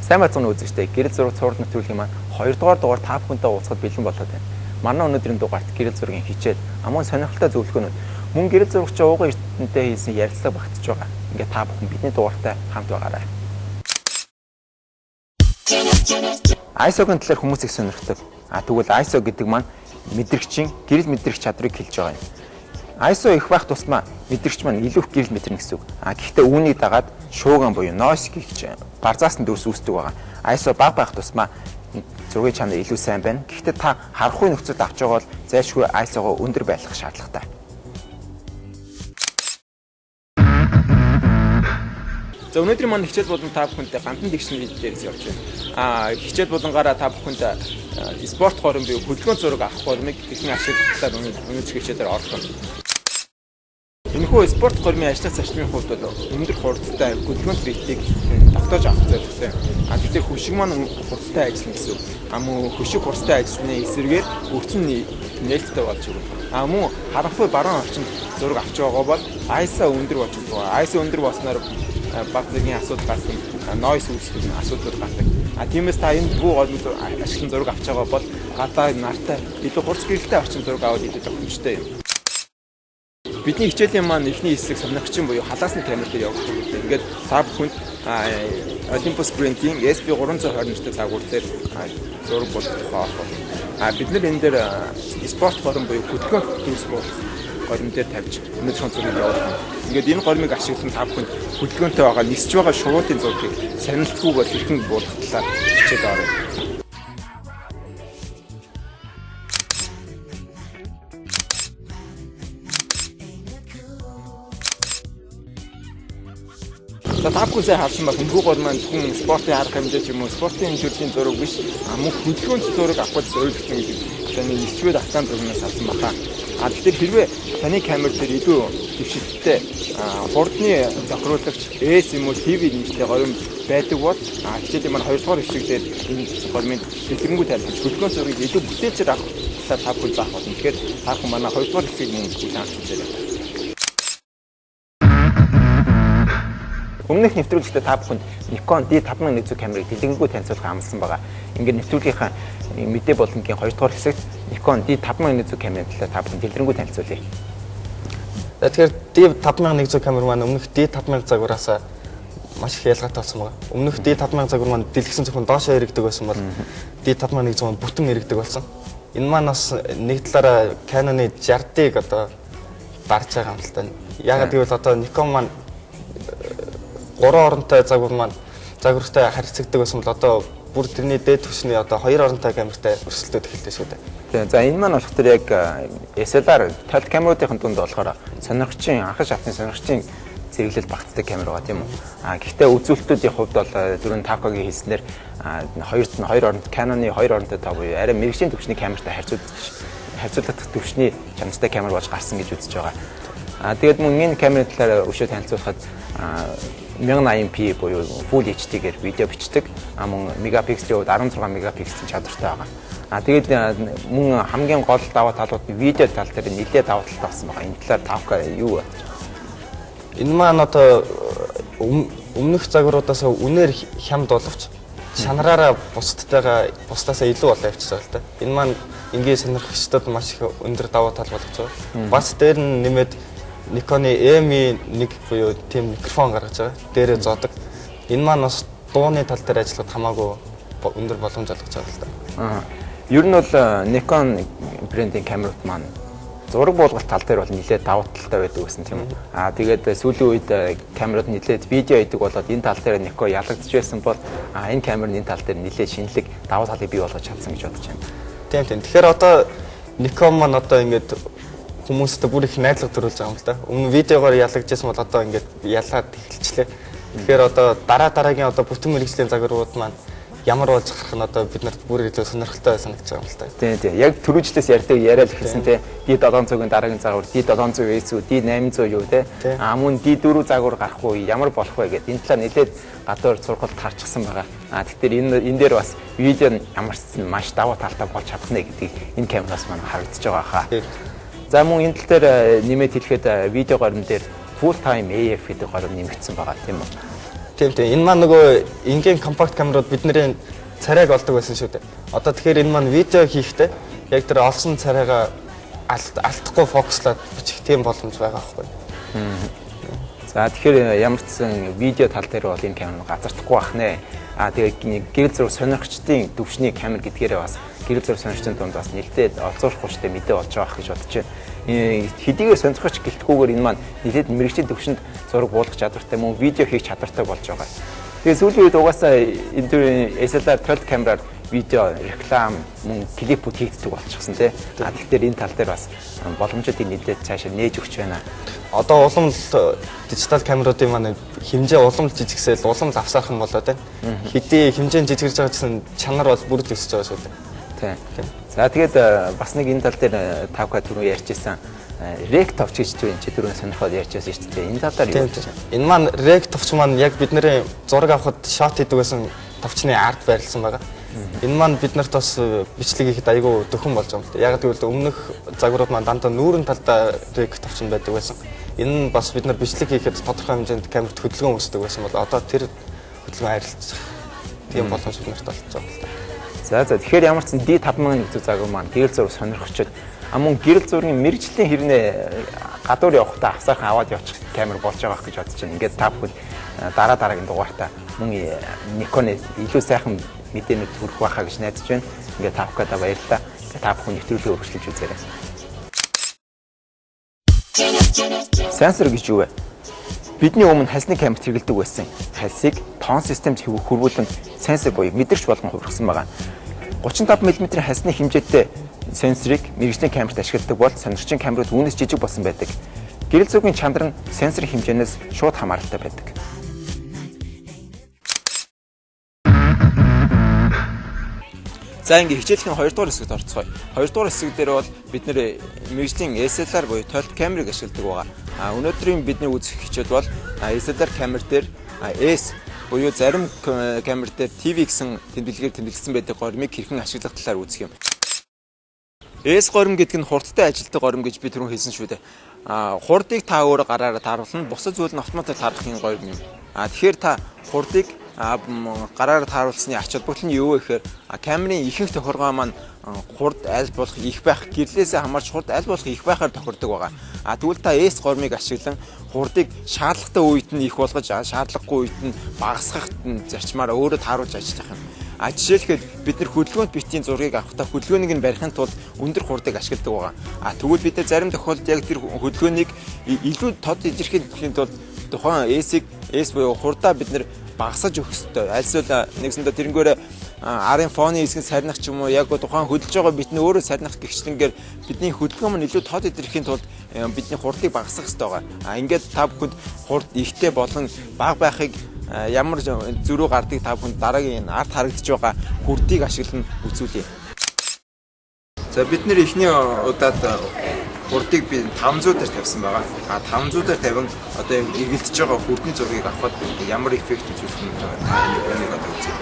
Сайн байцгаана үзэгчдээ, гэрэл зураг цуврал нэвтрүүлгийн маань 2 дугаар дугаар та бүхэнтэй уулзахад бэлэн болоод байна. Манай өнөөдрийн дугаарт гэрэл зургийн хичээл, амун сонирхолтой зөвлөгөөнүүд, мөн гэрэл зурагч Ууган Эрдэнэтэй хийсэн ярилцлага багтж байгаа. Ингээд та бүхэн бидний дугаартай хамт байгаарай. ISO-гийн талаар хүмүүс их сонирхдаг. А тэгвэл ISO гэдэг маань мэдрэгчийн гэрэл мэдрэх чадрыг хэлж байгаа юм. ISO их байх тусмаа мэдрэгч маань илүү их гэрэл мэдэрнэ гэсэн үг. А гэхдээ үүнийг дагаад шууган буюу noise гэж барзаасан дүрс үүсдэг байгаа. ISO бага байх тусмаа зургийн чанар илүү сайн байна. Гэхдээ та харахгүй нөхцөлд авч байгаа бол зайлшгүй ISO-го өндөр байлгах шаардлагатай. За өнөөдрийн маань хичээл болон та бүхэнтэй гандан дэгшин дээрс явж байна. А хичээл болонгаараа та бүхэнд спорт горим буюу хөдөлгөөн зураг авах гормыг хэрхэн ашиглах талаар өнөөдөр хичээлээр орох юм. Энэхүү спорт гормын ажиллах зарчмын хувьд бол өндөр хурдтай хөдөлгөөнт биетийг тогтоож авах зорилготой. А гэхдээ хөшиг маань хурдтай ажиллана гэсэн үг. А мөн хөшиг хурдтай ажилласны эсрэгээр өвчин нээлттэй болж өгнө. А мөн харанхуй баруун орчинд зураг авч байгаа бол ISO өндөр болж өгдөг. ISO өндөр болсноор баг зэргийн асуудал гардаг, noise үүсгэх асуудлууд гардаг. А тиймээс та энэ бүү гол ашиглан зураг авч байгаа бол гадаа нартай илүү хурц гэрэлтэй орчин зураг аваад илүү тохиромжтой юм. Бидний хичээлийн маань эхний хэсэг сонирхчин буюу халаасны камер дээр явагдах гэдэг. Ингээд та бүхэнд Olympus брендийн SP320 нэртэй загвар дээр зураг болох тухай орох болно. А бид нар энэ дээр спорт горим буюу хөдөлгөөн дүрс горим дээр тавьж өнөөдрийн зургийг явуулна. Ингээд энэ гормыг ашиглан та бүхэнд хөдөлгөөнтэй байгаа нисэж байгаа шувуутын зургийг сонирхолтгүйгээр хэрхэн буулгах талаар хичээл орё. За та бүхэн сайн харсан баг энэхүү гол маань зөвхөн спортын арга хэмжээ ч юм уу спортын төрлийн зураг биш, мөн хөдөлгөөнт зураг авах зориулсан гэдэг таны нисчвэд автан зургнаас харсан баха. А тэгэхээр хэрвээ таны камер дээр илүү дэвшилттэй хурдны тохируулагч S юм уу TV нэртэй горим байдаг бол хичээлийн маань 2 дугаар хэсэг дээр энэ гормын дэлгэрэнгүй тайлбарлаж хөдөлгөөн зургийг илүү бүтээлчээр авах талаар та бүхэн заах болно. Тэгэхээр та бүхэн манай 2 дугаар хэсгийг мөн хүлээн авч үзээрэй. Өмнөх нэвтрүүлэгтээ та бүхэнд Nikon D5100 камерыг дэлгэрэнгүй танилцуулах амласан байгаа. Ингээд нэвтрүүлгийнхаа мэдээ болонгийн 2 дугаар хэсэгт Nikon D5100 камерын талаар та бүхэн дэлгэрэнгүй танилцуулъя. За тэгэхээр D5100 камер маань өмнөх D5000 загвараас маш их ялгаатай болсон байгаа. Өмнөх D5000 загвар маань дэлгэсэн зөвхөн доошоо эргэдэг байсан бол D5100 маань бүтэн эргэдэг болсон. Энэ маань бас нэг талаараа Canon-ы 60D-г одоо дарж байгаа юм л та. Яагаад гэвэл одоо Nikon маань 3 оронтой загвар маань загвартай харьцагддаг байсан бол одоо бүр тэрний дээд түвшний одоо 2 оронтой камертай өрсөлдөд эхэллээ шүү дээ. Тийм. За энэ маань болохоор тэр яг SLR толь камеруудын дунд болохоор сонирхчийн анхан шатны сонирхчийн зэрэглэл багтдаг камер байгаа тийм үү. А гэхдээ үзүүлэлтүүдийн хувьд бол дөрөв 5K-гийн хэлснээр 2 оронт Canon-ы 2 оронтой тоо буюу арай мэрэгжлийн түвшний камертай харьцуулах түвшний чанартай камер болж гарсан гэж үзэж байгаа. А тэгээд мөн энэ камерын талаар өшөө танилцуулахад 1080p буюу Full HD-гээр видео бичдэг. А мөн мегапикселийн хувьд 16 мегапикселийн чадвартай байгаа. А тэгээд мөн хамгийн гол даваа талууд нь видео тал дээр нэлээд даваа талтай болсон байгаа. Энэ талаар 5K юу бодож байна? Энэ маань одоо өмнөх загваруудаас үнээр хямд боловч чанараараа бусдтайгаа бусдаасаа илүү болоо явчихсан л та. Энэ маань энгийн сонирхогчдод маш их өндөр даваа тал болгож байгаа. Бас дээр нь нэмээд Nikon-ы M1 буюу тийм микрофон гаргаж байгаа. Дээрээ зоодог. Энэ маань бас дууны тал дээр ажиллахад хамаагүй өндөр боломж олгож байгаа л да. Ер нь бол Nikon брендийн камерууд маань зураг буулгалт тал дээр бол нэлээд давуу талтай байдаг гэсэн тийм үү. Аа тэгээд сүүлийн үед камерууд нэлээд видео хийдэг болоод энэ тал дээр Nikon ялагдж байсан бол энэ камер нь энэ тал дээр нэлээд шинэлэг давуу талыг бий болгож чадсан гэж бодож байна. Тийм тийм. Тэгэхээр одоо Nikon маань одоо ингээд хүмүүстэй бүр их найдлага төрүүлж байгаа юм л да. Өмнө видеогоор ялагдчихсан бол одоо ингээд ялаад эхэлчлээ. Тэгэхээр одоо дараа дараагийн одоо бүтэн мэргэжлийн загварууд маань ямар болж гарах нь одоо бид нарт бүр илүү сонирхолтой санагдаж байгаа юм л да. Тийм тийм. Яг түрүүжлээс ярьдаг яриад эхэлсэн те. D700-ын дараагийн загвар, D700S үү, D800 юу те. А мөн D4 загвар гарах уу, ямар болох вэ гэдээ энэ талаар нэлээд гадуур сургалт тарчихсан байгаа. А тэгэхээр энэ дээр бас видео нь ямарчсан маш давуу талтай болж чадах нэ гэдгийг энэ камераас маань харагдаж байгаа хаа. За мөн энэ тал дээр нэмээд хэлэхэд видео горим дээр Full Time AF гэдэг горим нэмэгдсэн байгаа тийм үү. Тийм тийм. Энэ маань нөгөө энгийн компакт камерууд бидний царайг олдог байсан шүү дээ. Одоо тэгэхээр энэ маань видео хийхдээ яг тэр олсон царайгаа алдахгүй фокуслаад бичих тийм боломж байгаа байхгүй. За тэгэхээр ямар ч сан видео тал дээр бол энэ камер газардахгүй байх нэ. А тэгээ гэрэл зураг сонирхчдын төвшний камер гэдгээрээ бас гэрэл зураг сонирхчдын дунд бас нэлээд олзуурах хүчтэй мэдээ болж байгаа гэж бодож байна. Хэдийгээр сонирхогч гэлтгүүгээр энэ маань нэлээд мэрэгжлийн төвшөнд зураг буулгах чадвартай мөн видео хийх чадвартай болж байгаа. Тэгээ сүүлийн үед угаасаа энэ төрлийн SLR 12 камераар видео, реклам, мөн клипүүд хийгддэг болчихсон тий. А тэгэхээр энэ тал дээр бас боломжуудыг нэлээд цаашаа нээж өгч байна. Одоо улам л дижитал камеруудын маань хэмжээ улам л жижигсээл улам л авсаархан болоод байна. Хэдий хэмжээ нь жижигэрж байгаа гэсэн чанар бол бүрд өсөж байгаа шүү дээ. Тийм. За тэгээд бас нэг энэ тал дээр та бүхэн түрүү ярьж ирсэн rec товч гэж түр энэ чи түрүүн сонирхоод ярьж байсан шүү дээ. Энэ талаар юу гэж байна? Энэ маань rec товч маань яг бидний зураг авахад shot хийдэг байсан товчны ард байрлсан байгаа. Энэ маань бид нарт бас бичлэг хийхэд айгүй дөхөн болж байгаа юм л да. Яг гэвэл өмнөх загварууд маань дандаа нүүрэн талдаа rec товч нь байдаг байсан. Энэ нь бас бид нар бичлэг хийхэд тодорхой хэмжээнд камерт хөдөлгөөн үүсдэг байсан бол одоо тэр хөдөлгөөн арилжих тийм боломж бид нарт болж байгаа юм л да. За за тэгэхээр ямар ч D5100 загвар маань гэрэл зураг сонирхчод мөн гэрэл зургийн мэрэгжлийн хэрнээ гадуур явахдаа авсаархан аваад явчих камер болж байгаа гэж бодож байна. Ингээд та бүхэн дараа дараагийн дугаартаа мөн Nikon-ы илүү сайхан мэдээнүүд хүрэх байхаа гэж найдаж байна. Ингээд та бүхэндээ баярлалаа. Та бүхэн нэвтрүүлгээ үргэлжлүүлж үзээрэй. Сенсор гэж юу вэ? Бидний өмнө хальсны камерт хэрэглэдэг байсан. Хальсыг тоон системд хөрвүүлэн сенсор буюу мэдрэгч болгон хувиргасан байгаа. 35 мм хальсны хэмжээтэй сенсорыг мэрэгжлийн камерт ашигладаг бол сонирхчийн камерууд үүнээс жижиг болсон байдаг. Гэрэл зургийн чанар нь сенсор хэмжээнээс шууд хамааралтай байдаг. За ингээ хичээлийн 2 дугаар хэсэгт орцгоё. 2 дугаар хэсэг дээр бол бид нэр мэрэгжлийн SLR буюу 12 камерыг ашигладаг байгаа. А өнөөдрийн бидний үзэх хичээл бол SLR камер дээр S буюу зарим камер дээр TV гэсэн тэмдэглэгээр тэмдэглэсэн байдаг горимыг хэрхэн ашиглах талаар үзэх юм. S горим гэдэг нь хурдтай ажилтдаг горим гэж би түрүүн хэлсэн шүү дээ. А хурдыг та өөрөө гараараа тааруулна, бусад зүйл нь автоматар таарах юм горим юм. А тэгэхээр та хурдыг гараараа тааруулсны ач холбогдол нь юу вэ гэхээр камерын ихэнх тохиргоо маань хурд аль болох их байх, гэрлээсээ хамаарч хурд аль болох их байхаар тохирдог байгаа. А тэгвэл та S гормыг ашиглан хурдыг шаардлагатай үед нь их болгож, шаардлагагүй үед нь багасгах зарчмаар өөрөө тааруулж ажиллах юм. А жишээлхэд бид нар хөдөлгөөнт битийн зургийг авахдаа хөдөлгөөнийг нь барихын тулд өндөр хурдыг ашигладаг байгаа. А тэгвэл бид нар зарим тохиолдолд яг тэр хөдөлгөөнийг илүү тод илэрхийлэхийн тулд тухайн S-ийг S буюу хурдаа бид нар багасгаж өгөх ёстой. Альсвал нэгсэндээ тэрнгээрээ арын фоны хэсэг нь сарних ч юм уу яг тухайн хөдөлж байгаа бидний өөрөө сарних гихчлэнгээр бидний хөдөлгөөн маань илүү тод илэрхийн тулд бидний хурдыг багасгах ёстой байгаа. А ингээд та бүхэнд хурд ихтэй болон бага байхыг ямар зөрүү гардыг та бүхэнд дараагийн ард харагдаж байгаа хурдыг ашиглан үзүүлье. За бид нэр эхний удаад хурдыг би 500 дээр тавьсан байгаа. А 500 дээр тавин одоо юм эргэлдэж байгаа хурдны зургийг авахад ямар эффект үзүүлэх юм бэ? Та энийг одоо үзье.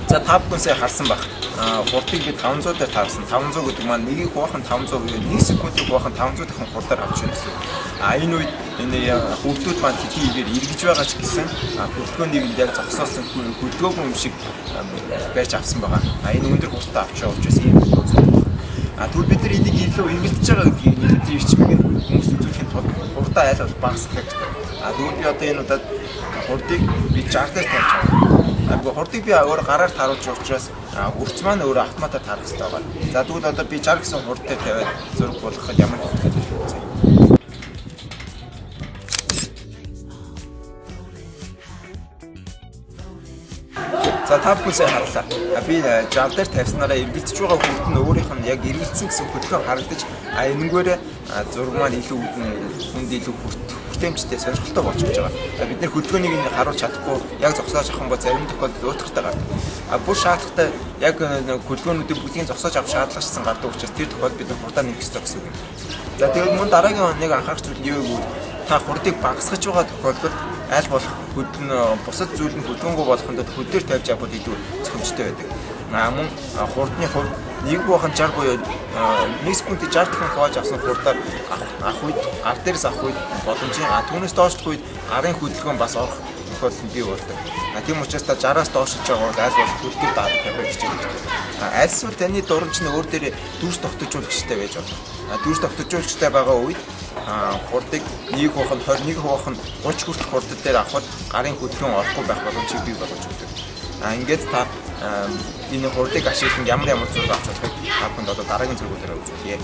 За та бүхэн сая харсан байх. Хурдыг би 500 дээр таарсан. 500 гэдэг маань нэгийг хуваах нь 500 буюу 1 секундыг хуваах нь 500 дахин хурдаар авч байна гэсэн. А энэ үед энэ хурдууд маань хэдий игээр эргэж байгаа ч гэсэн хөдөлгөөнийг яг зогсоосон хөдөлгөөгүй юм шиг барьж авсан байгаа. А энэ өндөр хурдтай авч явж байсан юм үзүүлэх. А тэгвэл бид нар энийг илүү эргэлдэж байгаа гэдгийг илүү эрчмийг хүмүүс үзүүлэхийн тулд хурдаа аль бол багасгах хэрэгтэй. А тэгвэл би одоо энэ удаад хурдыг би 60 дээр тавьж байгаа. Гэхдээ хурдыг би өөр гараар тааруулж байгаа учраас өрц маань өөрөө автоматар таарах хэрэгтэй байгаа. За тэгвэл одоо би 60 гэсэн хурд дээр тавиад зураг болгоход ямар эффект үзүүлэх вэ? За та бүхэн сайн харлаа. Би 60 дээр тавьснараа эргэлдэж байгаа хурд нь өөрийнх нь яг эргэлдсэн гэсэн хөдөлгөөн харагдаж, а энэнгээр зураг маань илүү хүнд илүү хүртээмжтэй сонирхолтой болж өгч байгаа. Бид нэр хөдөлгөөнийг нь харуулж чадахгүй яг зогсоож авах юм бол зарим тохиолдолд уутгартай гардаг. А бүр шаардлагатай яг хөдөлгөөнүүдийг бүгдийг зогсоож авах шаардлагачсан гардаг учраас тэр тохиолдолд бид нар хурдаа нэмэх ёстой гэсэн үг юм. За тэгээд мөн дараагийн нэг анхаарах зүйл нь юу гэвэл та хурдыг багасгаж байгаа тохиолдолд аль болох хөдөлгөөн бусад зүйл нь хөдөлгөөнгүй болохын тулд хөл дээр тавьж авбал илүү зохимжтой байдаг. А мөн хурдны хувьд Нэг хуваах нь 60 буюу 1 секундэд 60 дахин хувааж авсан хурдаар авах үед, гар дээрээс авах үед боломжийн, түүнээс доошлох үед гарын хөдөлгөөн бас орох тохиолдол нь бий болдог. Тийм учраас та 60-аас доошлж байгаа бол аль болох хөлтөөр тавихыг хичээх хэрэгтэй. Альсвал таны дуранч нь өөр дээрээ дүрс тогтожуулагчтай байж болно. Дүрс тогтожуулагчтай байгаа үед хурдыг 1 хуваах нь 21 хуваах нь 30 хүртэлх хурдад дээр авахад гарын хөдөлгөөн орохгүй байх боломжийг бий болгож өгдөг. Ингээд та энэ хурдыг ашиглан ямар ямар зураг авч болохыг та бүхэнд одоо дараагийн зургуудаараа үзүүлье.